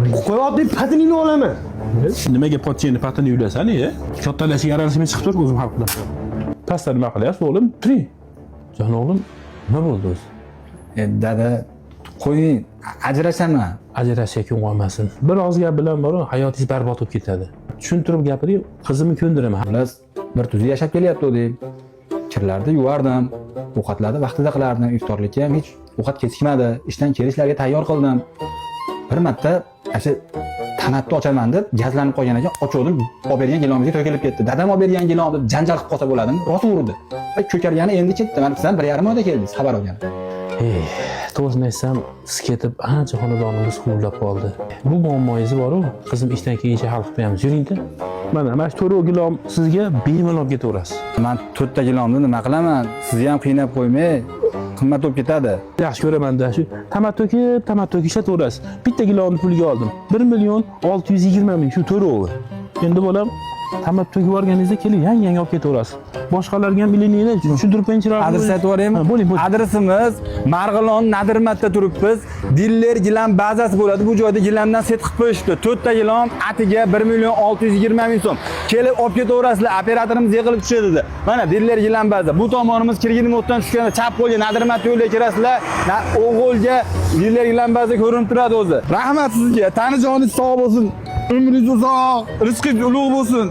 Qo'yotning patiningni olaman. Nimaga pochchangni patini yulasan, e? Kattalashiga aralashmay chiqib tur, o'zim hal qilaman. Pastda nima qilyapsiz, o'g'lim? Turing. Jon o'g'lim, nima bo'ldi o'zi? Dada, qo'ying, ajrashaman. Ajrashga kun qolmasin. Bir og'iz gap bilan boru hayotingiz barbod bo'lib ketadi. Tushuntirib gapiring, qizimni ko'ndiraman. Xullas, bir tuzuk yashab kelyapti. Kirlarni yuvardim, ovqatlarni vaqtida qilardim, iftorlikka ham hech ovqat kechikmadi. Ishdan kelishlariga tayyor qildim. Bir marta o'sha tamatni ochaman deb gazlanib qolgan ekan, ochuvdim, olib bergan gilomizga to'kilib ketdi. Dadam olib bergan gilom deb janjal qilib qolsa bo'ladimi? Rosa urdi. Va ko'kargani endi ketdi. Mana sizdan 1,5 oyda keldingiz, xabar olgan. Ey, to'g'risini aytsam, siz ketib ancha xonadonimiz huvillab qoldi. Bu muammoyingiz bor-u, qizim ishdan kelguncha hal qilib qo'yamiz. Yuringda. Mana shu to'rov gilom sizga bemalol olib ketaverasiz. Man to'rtta gilomni nima qilaman? Sizni ham qiynab qo'ymay, qimmat bo'lib ketadi. Yaxshi ko'raman-da, shu tamat to'kib, tamat to'kib ishlataverasiz. Bitta gilomni puliga oldim. 1 million 620 ming shu to'rovi. Endi bolam, tamat to'kib yuborganingizda kelib yangi-yangi olib ketaverasiz. Boshqalarga ham ilininglar, tushuntirib qo'yingchilar. Adres aytib yuboraymi? Ha, bo'ling, bo'ling. Adresimiz Marg'ilon Nadirmatda turibmiz. Diller gilam bazasi bo'ladi. Bu joyda gilamdan set qilib qo'yishibdi. To'rtta gilom atiga 1 million 620 ming so'm. Kelib olib ketaverasizlar. Operatorimiz yig'ilib tushadi dedi. Mana Diller gilam baza. Bu tomonimiz Kirgin o'tdan tushganda chap qo'lga Nadirmat yo'liga kirasizlar. O'ng qo'lga Diller gilam baza ko'rinib turadi o'zi. Rahmat sizga. Tani joningiz sog' bo'lsin. Umringiz uzoq, rizqingiz ulug' bo'lsin.